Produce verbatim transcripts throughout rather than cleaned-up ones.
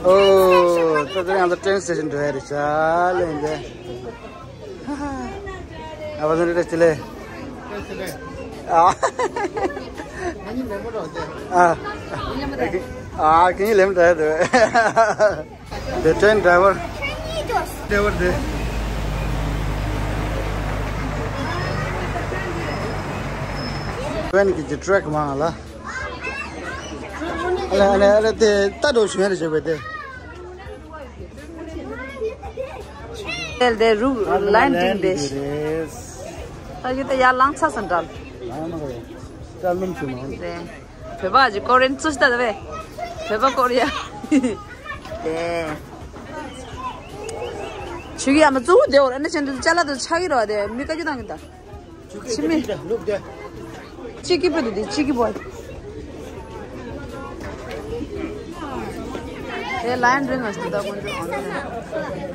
ཨོ། ད་ད་ཡང་ད་ཊེན་སི་ཊེ་ཤན་འགྲོ་ཡ་རེད་ཤག་ལེ་འདི། ཨ་བ་ཟན་རེ་ཅི་ལེ། ཨ། ཨ། ཨ་ཁྱེད་ལེམ་འདྲ་དེ། The train driver. Driver དེ། ཝེན་གྱི་ཊེ་རེག་མང་ལ། ཨ་ལ་ཨ་ལ་ཨ་ལ་དེ་ལྟ་འགྲོ་བྱུང་ཡ་རེད་བྱས་པས་དེ། དེ་དེ་རུ་ལའིན་འགྲིག་འདི། ད་ཡོད་དེ་ཡར་ལངས་ཚར་སོང་འདྲ། ལངས་མ་གོ། སྐྲ་ལུམ་བྱུང་མ། དེ། བོད་པ་ཅིག་ཀོ་རི་ཡན་བཙུགས་ཤི་ད་བས། བོད་པ་ཀོ་རི་ཡ། དེ། ཆུ་གི་ཡ་མ་བཙུགས་དེ་འོར་ཨ་ནི་ཆེན་དུ་ཅ་ལག་དུ་ཆག་གི་རོ་དེ་མི་ཀ་ཅུ་བཏང་གི་ད། ཕྱི་མི། གཅིག་གི་བུ་དེ་གཅིག་གི་བུ། དེ་ལའིན་རིང་ང་སྟེ་ད་ཀོན་ཅོ་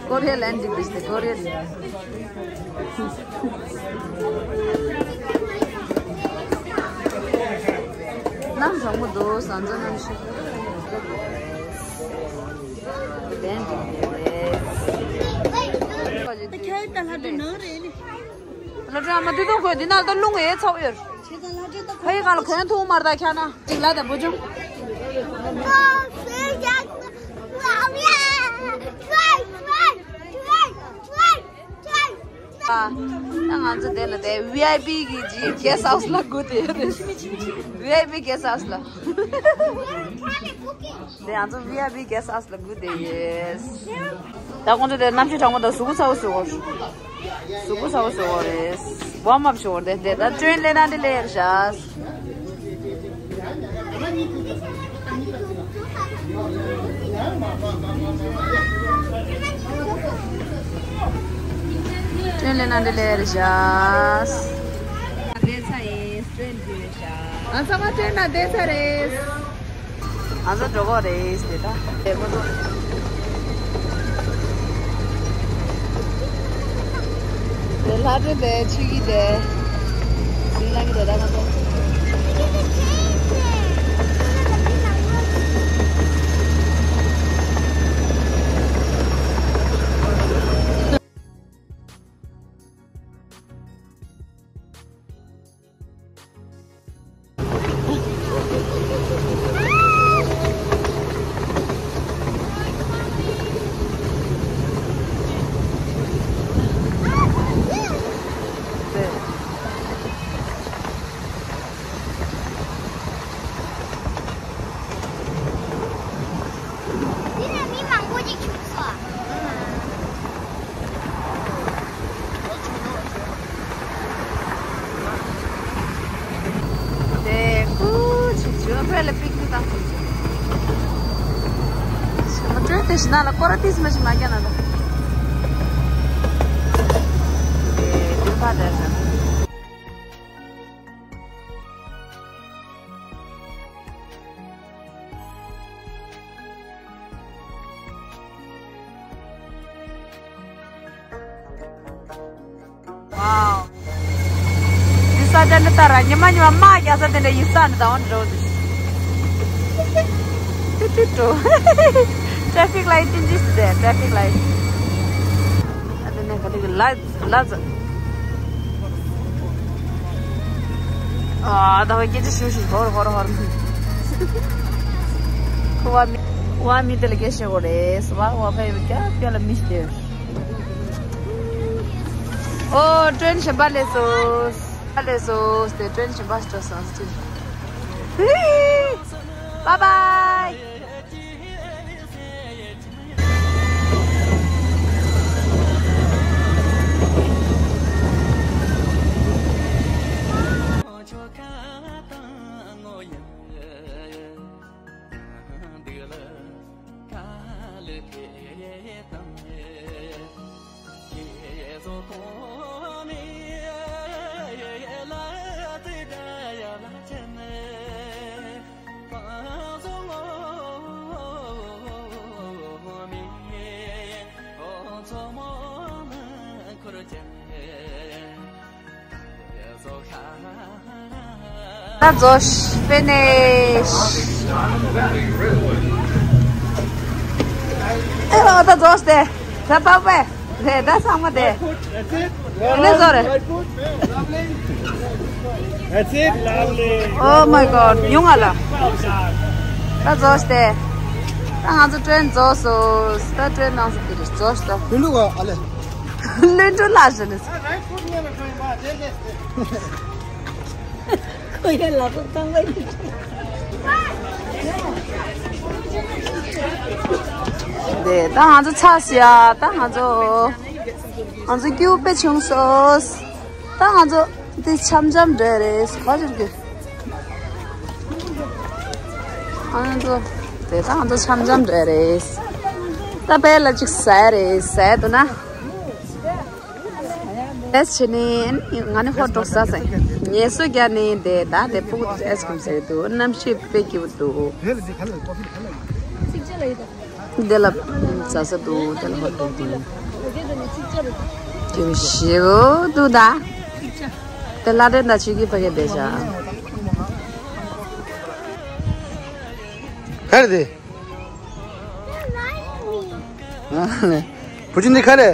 ཀོ་རི་ཡ་ལའིན་འགྲིག་པའི་སྟེ་ཀོ་རི་ཡ། གནམ་གྲང་མོ་འདུག་ཟ་འཛོ་གནམ་གཤིས། ལྡན་འགྲིག་པའི་རེད། ཁྱེད་ད་ལྷ་འདྲེ་ནང་རེད་ལི། ལ་དྲ་མ་དུས་ཐུང་ཁོས་འདི་ན་ད་རླུང་ཨེ་ཚོགས་ཡོད། ཁ་ཡི་ག་ལ་གོན་ཐུང་མར་ད་ཁྱ་ན་ཅིག་ལ་ད་བུ་ཆུང་། ད་ང་ཚོ་དེ་ལ་དེ་ཝི་ཨའི་པི་གི་ཇི་གེ་སི་ཧའུ་སི་ལ་སྒུག་དེ་ཡོད་རེད། ཝི་ཨའི་པི་གེ་སི་ཧའུ་སི་ལ། དེ་ང་ཚོ་ཝི་ཨའི་པི་གེ་སི་ཧའུ་སི་ལ་སྒུག་དེ་ཡོད། ད་ཁོང་ཚོ་དེ་གནམ་གཤིས་གྲང་མོ་དང་གཟུགས་པོ་ཚ་བོ་བཟོ་གོ། གཟུགས་པོ་ཚ་བོ་བཟོ་གོ་རེད། ཝརམ་ཨབ་བྱེད་དགོས་རེད་དེ། ད་ཊེན་ལེན་ན་འདི་ལེ་ཡར་བཞག་ཊེན་ལེན་ན་འདི་ལེ་ཡར་བཞག་བསྡད་ཚར་ཡིན། ཊེན་འདི་ལེ་བཞག་ང་ཚང་མ་ཊེན་ན་བསྡད་ཚར་རེད། ང་ཚོ་འགྲོ་གི་རེད་དེ་ད། དེ་ཁོ་ཚོ། དེ་ལྷ་སྒྲོན་པའི་ཆུ་ཡི་དེ། སྲིང་ལང་གི་དེ་ད་ང་ཚོ། འདི་ནས་མི་མང་པོ་ཅིག་བྱུང་སོང་། དེ་ཀུ་ཆུ་ཆུ་ཨ་ཕྲེ་ལ་པིག་ནི་དང་། མ་སྤྲོད་དེ་ཞིག་ན་ལ་སྐོར་ར་ཏིས་མ་ཞིག་མ་རྒྱ་ན་ལ། དེ་དུས་ཕ་དེ་ཟ། Wow. ཡུལ་ས་དེ་འདྲ་ལྟར་ཉི་མ་ཉི་མ་དམག་རྒྱག་ས་དེ་འདྲ་ཡུལ་ས་འདི་དང་འགྲོ་འདི། ཏི་ཏི་ཏོ། Traffic light in this there, traffic light. ཨ་དེ་ནས་ག་དེ་གི་ལ། ལ་ཙ། ཨ་ད་བ་སྐད་ཆ་ཞུ་ཞུ་ཧོར་ཧོར་ཧོར། ཁུ་བ་མི་ཁུ་བ་མི་དེ་ལ་སྐད་ཆ་ཤོད་དགོས་རེད། སུ་བ་ཧོ་ཕ་ཡི་ཀྱ་ཀྱ་ལ་མི་ཤི་དེ། ཨོ་ཊེན་གཞན་པ་སླེབས་སོང་། སླེབས་སོང་། དེ་ཊེན་གཞན་པ་སྤྲོ་སོང་། Bye bye. ད་རྫོགས། ཕི་ནིཤ། ཨོ་ད་རྫོགས་ཏེ། ད་པགས་པས། རེད་ད་ཚང་མ་དེ། That's it. ཨ་ནི་བཟོ་རེད། That's it. Lovely. Oh my God. ཉུང་ང་ལ། ད་རྫོགས་ཏེ། ད་ང་ཚོ་ཊེན་རྫོགས་སོང་། ད་ཊེན་ནང་སུ་དེ་རེད་རྫོགས་སོང་། ལུས་ལུག་ཨ་ལེ། ལུས་འགྲོ་ལ་ཞེ་ནས། ཁོ་ཡ་ལ་ཁོ་གང་བ་ཡིན། དེ་ད་ང་ཚོ་ཚར་སོང་ཡ། ད་ང་ཚོ། ང་ཚོ་ཀིའུ་དཔེ་ཆུང་སོང་། ད་ང་ཚོ་འདི་འཆམ་འཆམ་འདྲ་རེད། ག་ཅིག་གི། ང་ཚོ་དེ་ད་ང་ཚོ་འཆམ་འཆམ་འདྲ་རེད། ད་དཔེ་ལ་ཅིག་ཟས་རེད་ཟས་འདུག་ན། ཨེས་བྱས་ནས་ང་ནི་ཧོ་ཊོག་ཟ་ཟེར། ངལ་གསོ་རྒྱག་ནས་དེ་ད་དེ་ཕྲུ་གུ་ཨེས་ཁྲིམ་ཟེར་འདུག་གནམ་གཤིས་དཔེ་སྐྱིད་པོ་འདུག་དེ་ལ་ཟ་ས་འདུག་དེ་ལ་ཧོ་ཊོག་འདུག་དེ་ཞེ་པོ་འདུག་ད། དེ་ལྷ་ལྡན་དང་ཆོས་སྐྱིད་ཕ་གི་བསྡད་བཞག་ག་རེ་དེ། བུ་ཆུང་འདི་ག་རེ།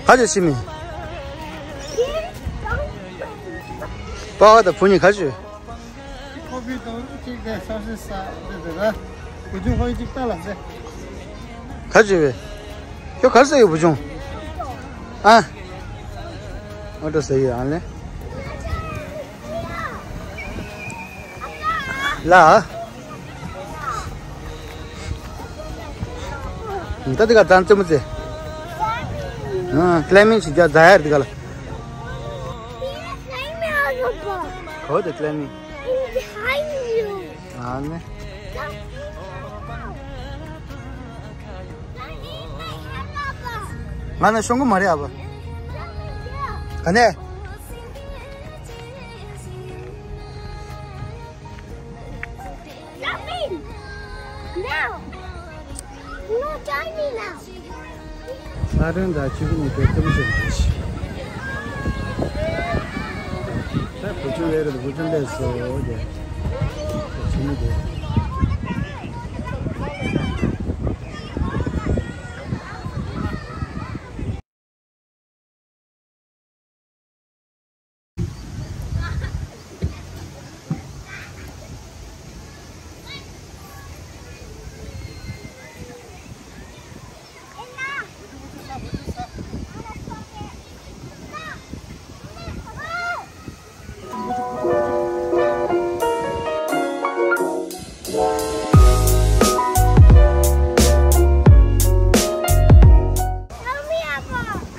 ཧ་ཅང་ཤི་མི། པ་ཕ་དང་བུ་གཉིས་ག་ཅུ། ཁོ་བི་དང་གཅིག་དེ་ས་སི་ས་དེ་དེ་ལ་བུ་ཆུང་ཧོ་ཡི་གཅིག་ལྟ་ལ་ཟེ། ག་ཅི་བས། ཁྱོད་གར་ས་ཡོད་བུ་ཆུང་། ཨ། ཨོ་ཏོ་ཟེ་ཡོད་ཨ་ལེ། ལ། ད་དེ་ག་ཙམ་ཙམ་མོ་ཙེ། ཨ་ཀླད་མེད་ཅིག་རྒྱག་ཛ་ཡར་དེ་ག་ལ། གོ་དེ་ཀླད་མེད། ཨ་ནི། ང་ན་ཤོང་གི་མ་རེད་ཨ་ཕ། ག་ནས། Jump in! Now! No, join me now! ལྷ་སྒྲོན་དང་ཆོས་སྐྱིད་གཉིས་ཀྱིས་ཐུམ་ཆེན་བྱས་ཤིང་། ད་བུ་ཆུང་ལས་རེད། བུ་ཆུང་ལས་སོ་ཡ། བུ་ཆུང་མི་དེ།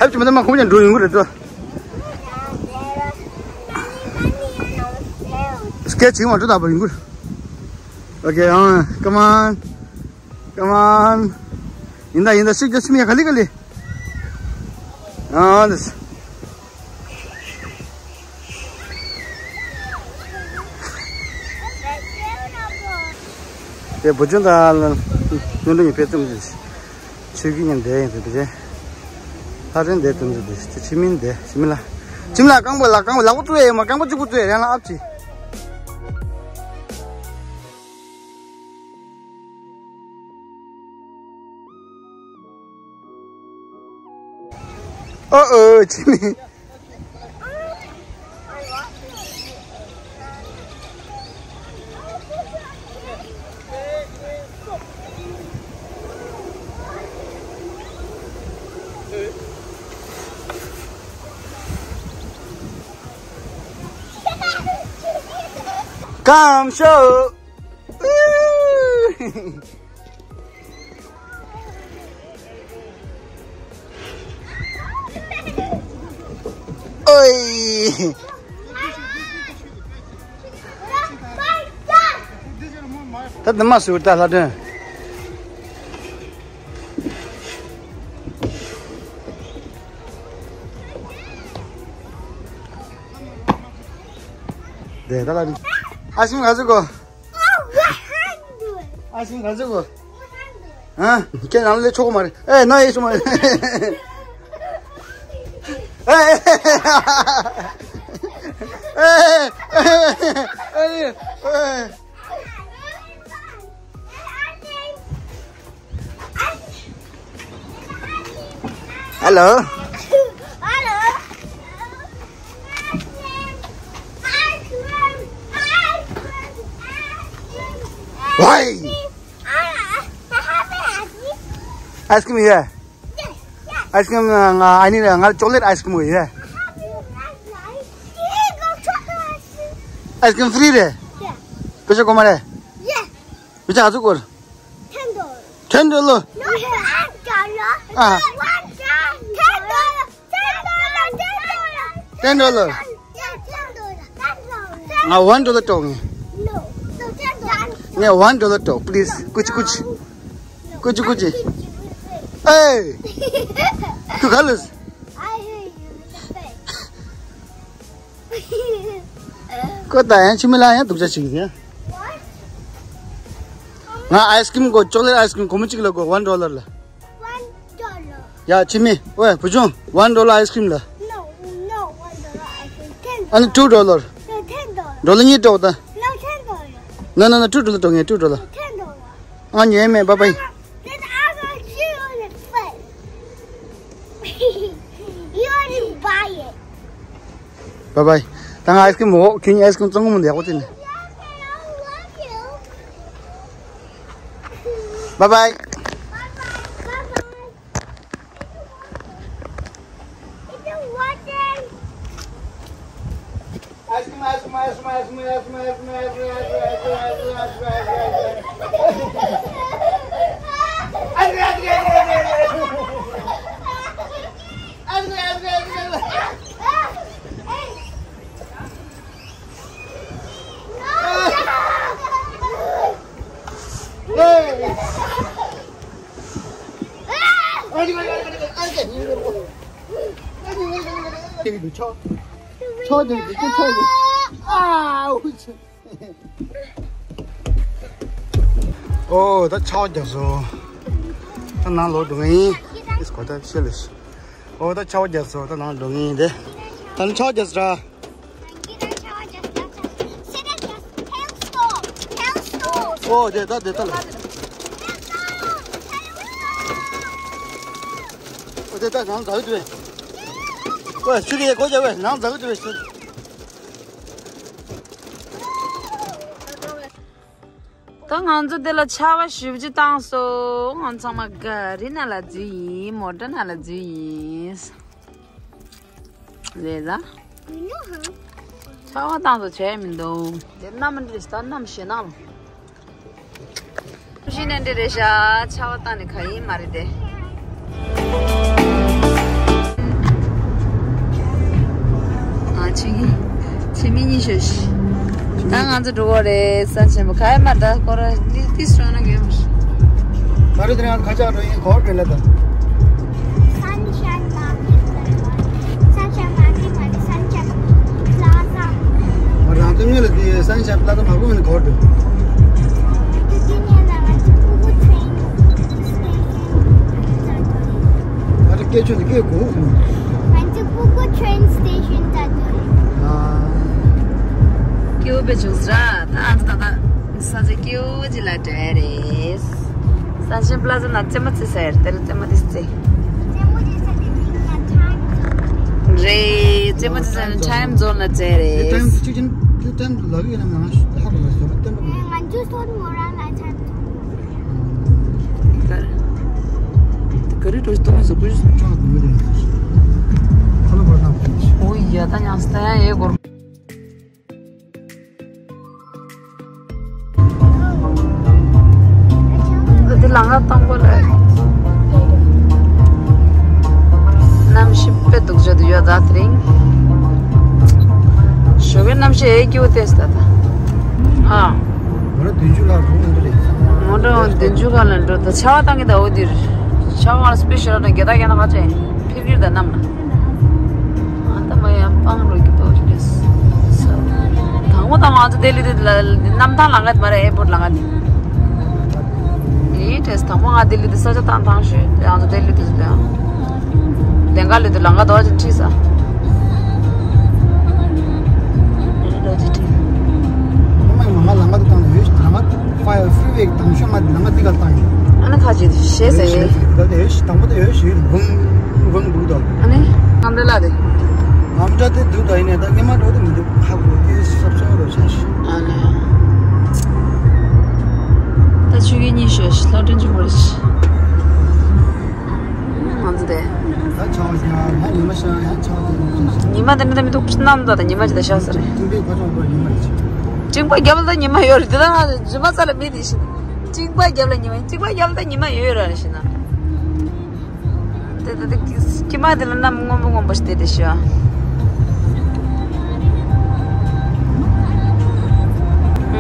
ཧབ་ཅི་མ་ད་མ་ཁོང་ཅང་འགྲོ་ཡོང་གི་རེད་དོ། སྐད་ཅིག་མ་འགྲོ་ད་པ་ཡོང་གི་རེད། Okay, uh, come on. Come on. ཡིན་ད་ཡིན་ད་ཤིག་ཀྱང་ཤི་མི་ཡ་ག་ལི་ག་ལི། ཨ་འདི། དེ་བུ་ཆུང་དང་ལ་ནུ་འདྲ་ཡིན་པའི་ཙམ་ཞིག་ཆོས་སྐྱིད་ཉིན་བསྡད་ཡིན་ཟེར་དེ་རེད། ལྷ་སྒྲོན་བསྡད་ཙམ་ཞིག་དེ་ཆི་མིན་བསྡད་ཆི་མིན་ལ། ཆི་མིན་ལ་རྐང་པ་ལ་རྐང་པ་ལག་པ་བཙུགས་ཡས་ཡོད་མ་རྐང་པ་གཅིག་པུ་བཙུགས་ཡས་རང་ལ་ཨབ་ཅི། ཨོ་ཨོ་ཆི་མིན། སྐམ་ཤོས། ཨོའི། ད་འདི་མ་ཟུར་ད་ལྷ་སྒྲོན། དེ་ད་ལ་ཨ་ཤིང་ག་ཟུག་གོ། ཨ་ཤིང་ག་ཟུག་གོ། ཨ། ཁྱེད་རང་ལས་ཆོག་གི་མ་རེད། ཨེ་ན་ཡེ་ཆོག་མ་རེད། ཨེ་ཨེ་ཨེ། Hello. Why? Ice cream, yeah. Ice cream, uh, I need a chocolate ice cream, yeah. Ice cream free, yeah. Pesa koma re? Yeah. Pesa azu kor? Ten dollar. Ten dollar. No, one dollar. Ah. One dollar. Ten dollar. Ten dollar. Ten dollar. Ten dollar. Yeah, ten dollar. Ten dollar. Ah, one dollar to. No. No, ten dollar. Yeah, one dollar to, please. Kuch kuch. Kuch kuch. Hey. Tu khalas. I hear you. ཁོ་ད་ཡང་ཕྱི་མི་ལ་ཡང་སྡུག་ཅག་བྱེད་ཀྱི་ཡིན། ང་ཨའི་སི་ཀྲིམ་གོ་ཅོག་ལེ་ཊི་ཨའི་སི་ཀྲིམ་གོ་མོ་གཅིག་ལ་གོ་ཝན་ཌོ་ལར་ལ། One dollar. ཡ་ཕྱི་མི། ཝེ་བུ་ཆུང་། ཝན་ཌོ་ལར་ཨའི་སི་ཀྲིམ་ལ། No, no, one dollar ice cream. Ten. ཨ་ནི་ཊུ་ཌོ་ལར། No, ten dollar. ཌོ་ལར་གཉིས་སྤྲོད་ད། No, ten dollar. ནོ་ནོ་ནོ་ཊུ་ཌོ་ལར་སྤྲོད། ངས་ཊུ་ཌོ་ལར། Ten dollar. ང་ཉོས་མེད། བྷའི་བྷའི། Then I will chew on your foot. You already buy it. བྷའི་བྷའི། ད་ང་ཨའི་སི་ཀྲིམ་མོ། ཁྱེད་གཉིས་ཨའི་སི་ཀྲིམ་བཙོང་གི་མི་འདུག་ཡག་པོ་བྱས་ནས། བྷའི་བྷའི། Bye bye. Bye bye. It's a water. ཨོ་ད་ཆར་པ་བརྒྱབ་སོང་། ད་ནང་ལོག་འགྲོ་གི་ཡིན། ཨིས་གོ་ད་ཤེས་ལེ་ཤི། ཨོ་ད་ཆར་པ་བརྒྱབ་སོང་། ད་ནང་འགྲོ་གི་ཡིན་ཏེ། ད་ནི་ཆར་པ་བརྒྱབ་སོང་ར། ཨོ་དེ་ད་དེ་ད་ལ། ཨོ་དེ་ད་ནང་འཛག་གི་འདུག་པས། ཨོ་ཆུ་ལི་གོ་རྒྱབ་པས། ནང་འཛག་གི་འདུག་པས་ཆུ། ད་ང་ཚོ་འདི་ལ་ཆར་པ་ཞེ་པོ་ཅིག་བཏང་སོང་། ང་ཚང་མ་ག་རི་ནང་ལ་འཛུལ་ཡིན། མོ་ཊ་ནང་ལ་འཛུལ་ཡིན། རེད་ལ། ཆར་པ་བཏང་སོང་། བྱས་མི་འདུག་དེ་གནམ་འདི་རེད་ད། གནམ་ཞེད་སྣང་། གཞི་ནས་འདི་རེད་ཤག་ཆར་པ་བཏང་ནས་ག་ཡིན་མ་རེད་དེ། ཨ་ཆེ་གི་ཆེ་མི་གཉིས་ཤོད་ཤི། ད་ང་ཚོ་འགྲོ་གི་རེད། ས་ཆེན་པོ་ག་ཡིན་མ། ད་སྐོར་ར་ལི་ཏི་སོང་ན་གི་མ་ཤི། ད་རེད་དེ་ང་ཁ་ཆག་འགྲོ་ཡིན། གོ་དྲན་ལ་ད། Sunshine Market. Sunshine Market མ་རེད། Sunshine Plaza. ང་རང་ཚོ་ངོས་ལ་དེ་Sunshine Plaza མ་གོ་ནི་གོ་དྲན། དེ་དེ་ནས་ལ་ང་ཚོ་ཕྲུ་གུ་train station ད་ལྟ་སྐད་ཆ་འདི་སྐད་གོ་གོ། ང་ཚོ་ཕྲུ་གུ་train station ད་ལྟ་རེད། ཨ། སྐྱིད་པོ་བྱུང་ས་ར། ད་ད་ད་ས་ཆ་སྐྱིད་པོ་ཅིག་ལ་འགྲོ་ཡ་རེད། Sunshine Plaza ན་རྩེད་མོ་རྩེ་ས་ཡ་རེད། དེ་ལ་རྩེད་མོ་དེ་རྩེ། རེད། རྩེད་མོ་རྩེ་ས་ནི་time zone ལ་འགྲོ་ཡ་རེད། དེ་time གཅིག་ཅིག་དེ་time ལབ་ཡོད་ན་ང་ཧ་གོ་མ་སོང་། བསྟན་པ་མེད། ང་ཚོ་སོན་མོ་རང་ལ་time zone། ག་རེ་འགྲོ་ཞིག་གཏོང་ས་ཀུ་ཤུ་ཁྲག་འདུག་རེད། ཁ་ལོ་བར་ན། ཨོ་ཡ། ད་ཉམས་སུ་ད་ཡང་ཡེ་གོར། འདི་ལམ་ཁ་དང་པོ་ལ། གནམ་གཤིས་དཔེ་སྡུག་ཅག་འདུག་ཡ་ད་དེ་རིང་། ཞོགས་ཀའི་གནམ་གཤིས་ཨེ་སྐྱིད་པོ་ཏོག་ཙམ་ད་ད། ཨ། མོ་ཊ་བདུན་ཅུ་ལྷག་འགྲོ་གི་འདུག་རེད། མོ་ཊ་བདུན་ཅུ་ལྷག་ལ་འགྲོ་ད། ཆར་པ་བཏང་གི་ད། འོ་འདིར་ཆར་པ་ང་ལ་སྤེ་ཤལ་ལ་འགྱེལ་ད་འགྱེལ་ན་ཁ་ཆེ། ཕིར་ཕིར་དང་གནམ་ལ། ཨ་ད་མ་ཡང་སྤང་རོགས་ཀྱི་པོ་ཞིག་རེད། དང་པོ་དང་ང་ཚོ་ལྡི་ལི་དེ་ལ་གནམ་ཐང་ལ་ང་མ་རེད། ཨེར་པོར་ཊི་ལ་ང་དེ། ཨེ་ ཏེས་དང་པོ་ང་ལྡི་ལི་དུ་ས་ཆ་བཏང་བཏང་ཞུས་ཏེ་ང་ཚོ་ལྡི་ལི་དུ་ལ་ལེན་ག་ལི་དུ་ལང་ག་དོ་ཅིག་ཁྲིད་ས། ལྡི་ལི་དོ་ཅིག་ཁྲིད། ཁོ་མ་ང་ལང་ག་དུ་བཏང་ཡོད། ལང་ག་ཕ་ཡ་ཧྥི་རི་ཝེ་དང་ཤོ་མ་ལང་ག་འདི་ག་བཏང་ཡོད། ཨ་ན་ཁ་ཅིག་ཞེས་ཟེར་ཡོད། ད་དེ་ཡོད་དང་པོ་དེ་ཡོད་ཞིག་ཝང་ཝང་འདུག་དོ། ཨ་ནི་ངམ་འདྲ་ལ་དེ། ངམ་འདྲ་དེ་འདུག་དོ། ཡིན་ནས་ད་ངེ་མ་འགྲོ་དེ་མི་འདུག་ཧ་གོ་དེ་སབ་སོ་རོ་ཆ་ཞིག་ཨ་ནི། ད་ཆུ་གི་གཉིས་ཤོད་ཤི་ལྷག་དྲན་ཆུ་མོ་རེ་ཤི། ང་ཚོ་དེ། ད་ཆང་ཡང་ཡང་ཉི་མ་ཤར་ཡང་ཆང་དེ་ཉི་མ་དེ་འདྲ་མི་འདུག་གནམ་དུ་དང་ཉི་མ་ཅི་ད་ཤར་ས་རེད། ཐུང་པའི་ཁ་ཆང་པོ་ཉི་མ་རེད། ཅིང་པ་རྒྱབ་ལ་ཉི་མ་ཡོད་རེད། དེ་ལ་ང་ཚོ་རྫུན་མ་རྩ་ལ་མེད་དེ་ཤི། ཅིང་པ་རྒྱབ་ལ་ཉི་མ་ཅིང་པ་རྒྱབ་ལ་ཉི་མ་ཡོད་ར་རེད་ཤི་ན། དེ་དེ་དེ་ཀྱི་མ་དེ་ལ་གནམ་སྔོན་པོ་སྔོན་པོ་ཞིག་དེ་དེ་ཤི་ཨ།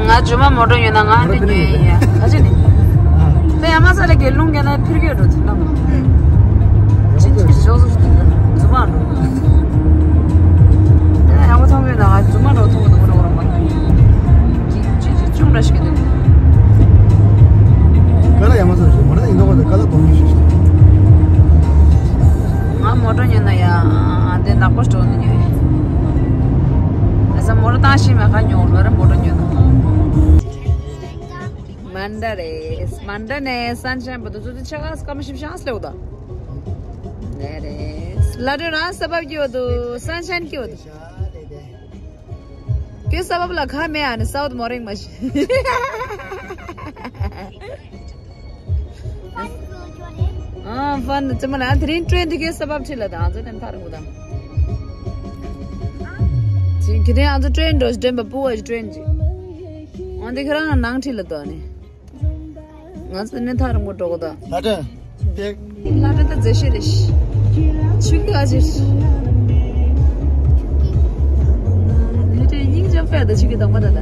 ང་ཇོ་མ་མོ་ཊ་ཉོས་ན་ང་ནི་ཉོས་ཡིན་ཡ། ག་ཅི་ནི། དེ་ཡ་མ་ས་ལ་གི་རླུང་གི་ན་ཕིར་གྱི་འགྲོ་ཐུབ་ན་མ། ཅི་ཅི་ཞོག་སུ་ཞིག་འཛུ་མ་འགྲོ། དེ་ཡ་མ་ཐོང་གི་ན་ང་འཛུ་མ་འགྲོ་ཐོང་གི་འདུག་འགྲོ་རོགས་མ། ཅི་ཅི་ཅི་ཅུང་འདྲ་ཞིག་གི་འདུག་ཀ་ལ་ཡ་མ་ས་ཞིག་མ་ར་ཡིན་ནོ་ག་དེ་ཀ་ལ་གཏོང་གི་ཞིག་ང་མོ་ཊ་ཉོས་ན་ཡ། དེ་ནག་པོ་སྤྲོ་ནི་ཉོས། ཨ་ས་མོ་ཊ་བཏང་ཤི་མ་ཁ་ཉོ་ལོ་ར་མོ་ཊ་ཉོས་ན། མན་ད་རེད། མན་ད་ནས་སན་ཤན་བར་དུ་ཚོད་ཚོད་ཆ་ག་སྐམ་ཞིབ་ཤང་སླེབས་དོ། ནས་རེད། ལ་དོན་རང་ས་བབ་ཀྱི་བར་དུ་སན་ཤན་གྱི་བར་དུ། ཁྱོད་ས་བབ་ལ་ག་མེད་ཨ་ནི་སའུ་ཐི་མོ་རིང་མ་ཤི། ཨ་ཧྥན་ཙི་མ་ལ་དེ་རིང་ཀྲེན་དེ་གའི་ས་བབ་ཁྲིད་ལ་དང་ཨ་ཚོ་ནས་ཐར་འགོ་དང་། ཁྱེད་རང་ཨ་ཚོ་ཀྲེན་འགྲོ་ཞིག་ཀྲེན་པ་པུ་བ་ཞིག་ཀྲེན་ཅིག་ཨ་འདི་ཁྱེད་རང་ནང་ཁྲིད་ལ་དོ་ནི། ང་ཚོ་ནི་ཐག་རིང་པོ་འགྲོ་གི་འདུག་ལྷ་སྒྲོན། ལྷ་སྒྲོན་ད་མཛེས་ཤོས་རེད། ཆུ་གི་ཨ་ཅེ། ལྷ་སྒྲོན་སྙིང་རྗེ་པས་ད་ཆུ་གི་གདོང་པ་ད་ད།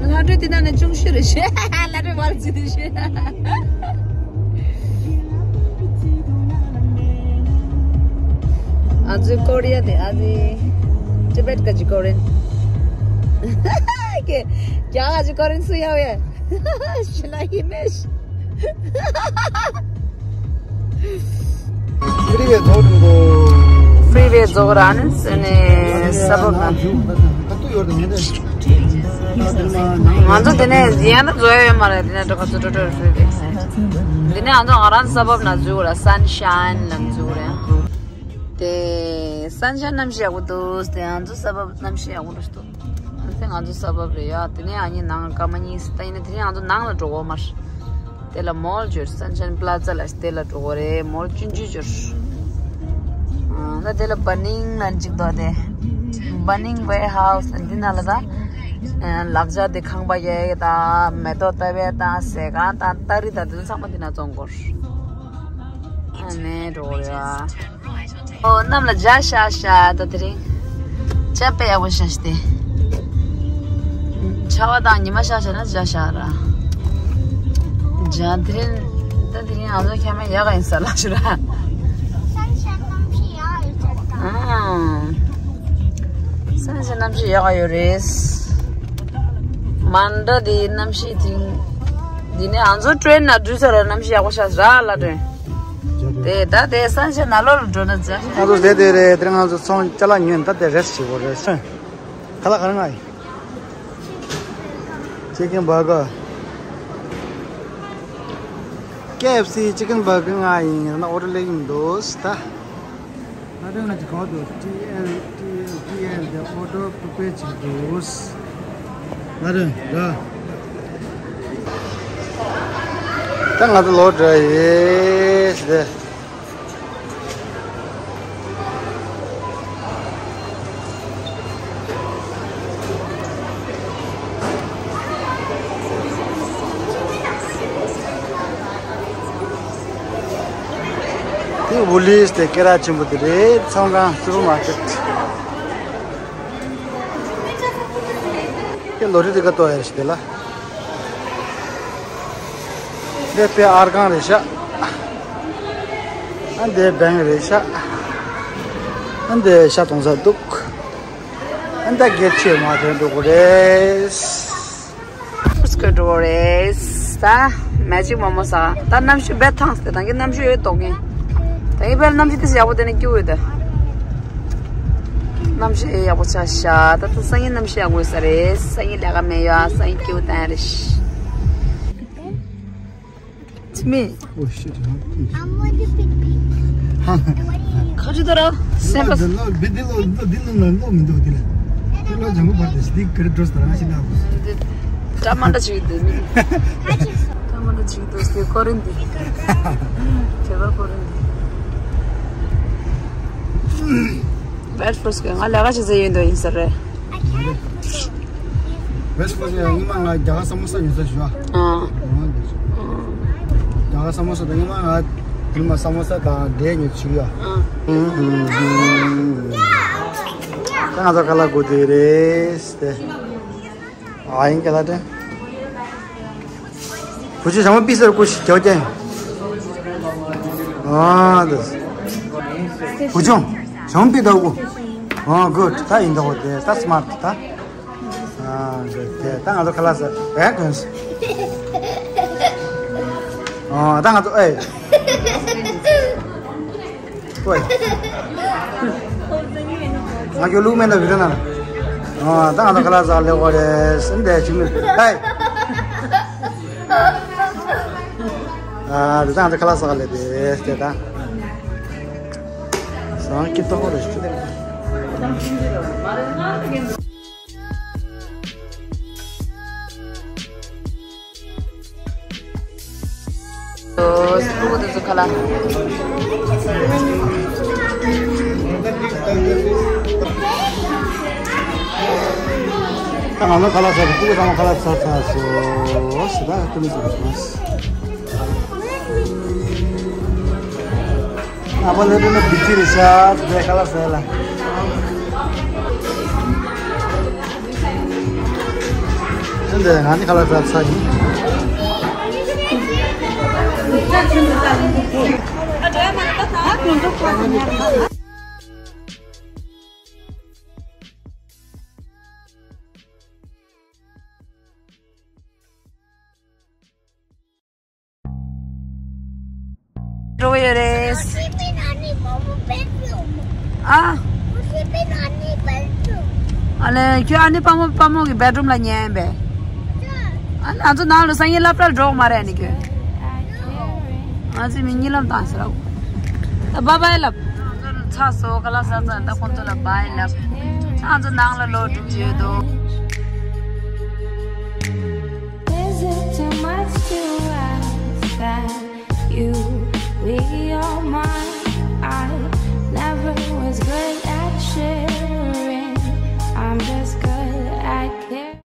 ལྷ་སྒྲོན་དེ་ན་ནི་ཅུང་ཤོས་རེད། ལྷ་སྒྲོན་བར་ཙི་དེ་ཤོས། ཨ་ཙི་ཀོ་རི་ཡ་དེ་ཨ་ཙི་ཏི་བེད་ག་ཅི་ཀོ་རི་ཡན། ཀྱེ་ཀྱ་ག་ཅི་ཀོ་རི་ཡན་སུ་ཡ་བེ། ཤི་ན་ཧི་མེ་ཤི། ཕི་རི་ཝེ་ཐོག་ཏུ་གོ། ཕི་རི་ཝེ་རྫོགས་ར་ནི་སེ་ནེ་ས་བབ་ན། ང་ཚོ་དེ་ནས་ཡང་ན་འཛོལ་ཡོད་མ་རེད། དེ་ནས་འགྲོ་ག་ཚོ་འགྲོ་འགྲོ་ཕི་རི་ཝེ། དེ་ནས་ང་ཚོ་ང་རང་ས་བབ་ན་འཛུལ་ར་སན་ཤ་ཡིན་ལ་འཛུལ་ར། དེ་སན་ཤ་ཡིན་གནམ་གཤིས་ཡག་པོ་འདུག་དེ་ང་ཚོ་ས་བབ་གནམ་གཤིས་ཡག་པོ་རེད་འདུག་དེ་ང་ཚོ་ས་བབ་རེད་ཡ། དེ་ནས་ཨ་ནི་ནང་སྐར་མ་གཉིས་ད་ཡིན་ན་དེ་རིང་ང་ཚོ་ནང་ལ་འགྲོ་གོ་མ་རེད། དེ་ལ་མོལ་འབྱོར་སན་ཤན་པ་ལ་ཛ་ལ་དེ་ལ་འགྲོ་གོ་རེད། མོལ་ཆུང་ཆུང་འབྱོར། ཨ་ད་དེ་ལ་བ་ནིང་ལ་འཇིག་དོ་དེ། བ་ནིང་ཝེར་ཧའུ་སི་འདི་ན་ལ་ད། ལག་ཆ་དེ་ཁང་པ་རྒྱག་ཡས་དང་མེ་ཏོག་བཏབ་ཡས་དང་ཟས་ཁང་དང་སྟ་རི་དང་དེ་ཚོ་ཚང་མ་འདི་ན་བཙོང་གོ་རེད། ཨ་ནེ་འགྲོ་གོ་རེད་བ། ཨོ་གནམ་ལ་འཇའ་ཤར་ཤར་ད་དེ་རིང་། འཇའ་དཔེ་ཡག་པོ་ཤར་ཤར་ཏེ། ཆར་པ་དང་ཉི་མ་ཤར་ཤར་ན་འཇའ་ཤར་ར། འཇའ་དེ་རིང་ད་དེ་རིང་ང་ཚོ་ཁྱམས་ཡག་ག་ཡིན་ས་ལ་ཤི་ར། སན་ཤན་གནམ་གཤིས་ཡག་ཡོད་ཚོད་ད། ཨང་། སན་ཤན་གནམ་གཤིས་ཡག་ག་ཡོད་རེད། མན་ད་དེ་གནམ་གཤིས་དེ། འདི་ནས་ང་ཚོ་ཀྲེན་ན་འགྲོ་ས་ར་གནམ་གཤིས་ཡག་པོ་ཤར་ར་ལ་ཀྲེན། དེ་ད་དེ་སན་ཤན་ནང་ལོགས་ལ་འགྲོ་ན་ཙང་། ང་ཚོ་ཟས་དེ་རེད། དེ་རིང་ང་ཚོ་ཚོང་ཅ་ལག་ཉོས་ད་དེ་རེས་བྱེད་དགོས་རེད། སོན། ཁ་ལག་ག་རེ་ང་ཡིན། ཅི་ཀེན་བར་གར། ཀེ་ཨེཕ་སི་ཅི་ཀེན་བར་གར་ང་ཡིན་ན་ཨོ་ཌར་ལེགས་ཡིན་འདུག་ད། ང་ཚོ་ང་ཚོ་གོ་དུ་ཊི་ཨེལ་ཊི་ཨེལ་ཊི་ཨེལ་དེ་ཨོ་ཌར་པི་རི་པེར་བྱེད་དགོས། ང་ཚོ་འདྲ། ད་ང་ཚོ་ལོག་འགྲོ་ཡིན་ཟེར། དེ་ཝུ་ལིས་དེ་སྐེ་རགས་ཆེན་པོ་དེ་རེད། ཚོང་ཁང་སུ་པར་མར་ཀེཊ། དེ་ལོ་རི་དེ་ག་ཏོ་ཡར་ཞིག་དེ་ལ། འདི་པའི་ཨར་ཁང་རེད་ཤག་ཨ་འདི་བེང་རེད་ཤག་ཨ་འདི་ཤ་གཏོང་ས་འདུག་ད་སྒེར་ཆོས་མ་ཐོན་འགྲོ་གི་རེད། ཕུས་ཀ་འགྲོ་རེད། ད་མེ་ཇིག་མོ་མོ་ཟ། ད་གནམ་གཤིས་རྦད་ཐང་སྟེ་ད་གིན་གནམ་གཤིས་ཡོད་དོག་གིན། ད་ཡིན་པའི་གནམ་གཤིས་དེ་ཡག་པོ་དེ་ནས་སྐྱིད་པོ་ཡོད་ད། གནམ་གཤིས་ཡག་པོ་ཆགས་ཤག་ད་ད་སང་ཉིན་གནམ་གཤིས་ཡག་པོ་ཡོད་ས་རེད། སང་ཉིན་ལས་ཀ་མེད་ཡ། སང་ཉིན་སྐྱིད་པོ་བཏང་ཡ་རེད། ཅི་མེད། Oh shit, huh? I want to be big. ཁ་ཅི་ད་ར། སེམས་པ། འདི་ལོ་འདི་ལོ་འདི་ལོ་ནང་ལོ་མི་འདུག་དེ་ལ། དེ་ལོ་ཇང་གུ་བར་དེ་སྡིག་གིར་འགྲོ་སྟེ་རང་ཤི་ན། ཀྲ་མ་འདྲ་ཅིག་འདུག་མི། ཀྲ་མ་འདྲ་ཅིག་འདུག་སྟེ་ཀོ་རིན་དི། ཁྱེད་པར་ཀོ་རིན་དི། བེད་ཕོར་སི་ང་ལས་ཀ་བྱེད་ས་ཡིན་འདུག་ཡིན་ས་རེད། བེད་ཕོར་སི་ཉི་མ་ང་རྒྱ་གར་ས་མོ་ས་ཉོ་ས་ཞུ་བ། ཨ། རྒྱ་གར་ས་མོ་ས་དང་ཉི་མ་ང་ཉི་མ་ས་མོ་ས་དང་འབྲས་ཉོ་ཞུ་བ། ཨ། ད་ང་ཚོ་ཁ་ལག་དགོས་དེ་རེད་སྟེ། ཨ་ཡིན་ག་ལ་དེ། བུ་ཆུ་ཞང་མ་པི་སར་ཀུ་ཤི་ཀྱོ་ཀྱེ། ཨ་དེ། བུ་ཆུ་ཞང་མ་པི་ད་ཀུ། ཨ་གུད། ད་ཡིན་ད་ཧོ་དེ་ད་སི་མར་ད། ཨ་གུད་དེ་ད་ང་ཚོ་ཁ་ལག་ཟ། ཨེ་གོན་སི། ཨ་ད་ང་ཚོ་ཨེ། ཨོའི། ང་ཁྱོད་ལུག་མེད་ན་བི་ར་ན། ཨ་ད་ང་ཚོ་ཁ་ལག་ཟ་ལེ་གོ་རེ་སེམས་དེ་ཆུ་མེད། ཧེ། ཨ་ད་ང་ཚོ་ཁ་ལག་ཟ་ལེ་དེ་དེ་ད། སང་ཀི་ཏོ་རེ་ཤི་དེ། ཨོ། སྤུ་གུ་དེ་ཚོ་ཁ་ལག་ད་ང་ཚོ་ཁ་ལག་ཟ། སྤུ་གུ་ཚང་མ་ཁ་ལག་ཟ་ཚར་སོང་ཟེར་ད་ཁོ་མི་ཚོ་སོང་། ཨ་ཕ་ལེ་རེ་ན་བི་ཅི་རེ་ཤ་དེ་ཁ་ལག་ཟ་ལ། འདི་ང་ནི་ཁ་ལག་ཟ་ཚར་ཡིན། འགྲོ་གི་ཡོད་རེད། ཨ། ཨ་ལེ་ཁྱོད་ཨ་ནི་པ་མོ་པ་མོ་གི་བེད་རུམ་ལ་ཉལ་ཡིན་པས། ཨ་ང་ཚོ་ནང་ལ་སང་ཉིན་སློབ་གྲྭར་འགྲོ་མ་རེད་ཨ་ནི་ཁྱོད། ང་ཚོས་མི་གཉིད་ལམ་བཏང་ཟེར་རོ། ད་བྷའི་བྷའི་ལབ། ང་ཚོ་ཚ་སོ་ཁ་ལག་ཟ་ཚར་ད་ཁོང་ཚོ་ལ་བྷའི་ལབ། ང་ཚོ་ནང་ལ་ལོག་འགྲོ་གི་ཡོད་དོ།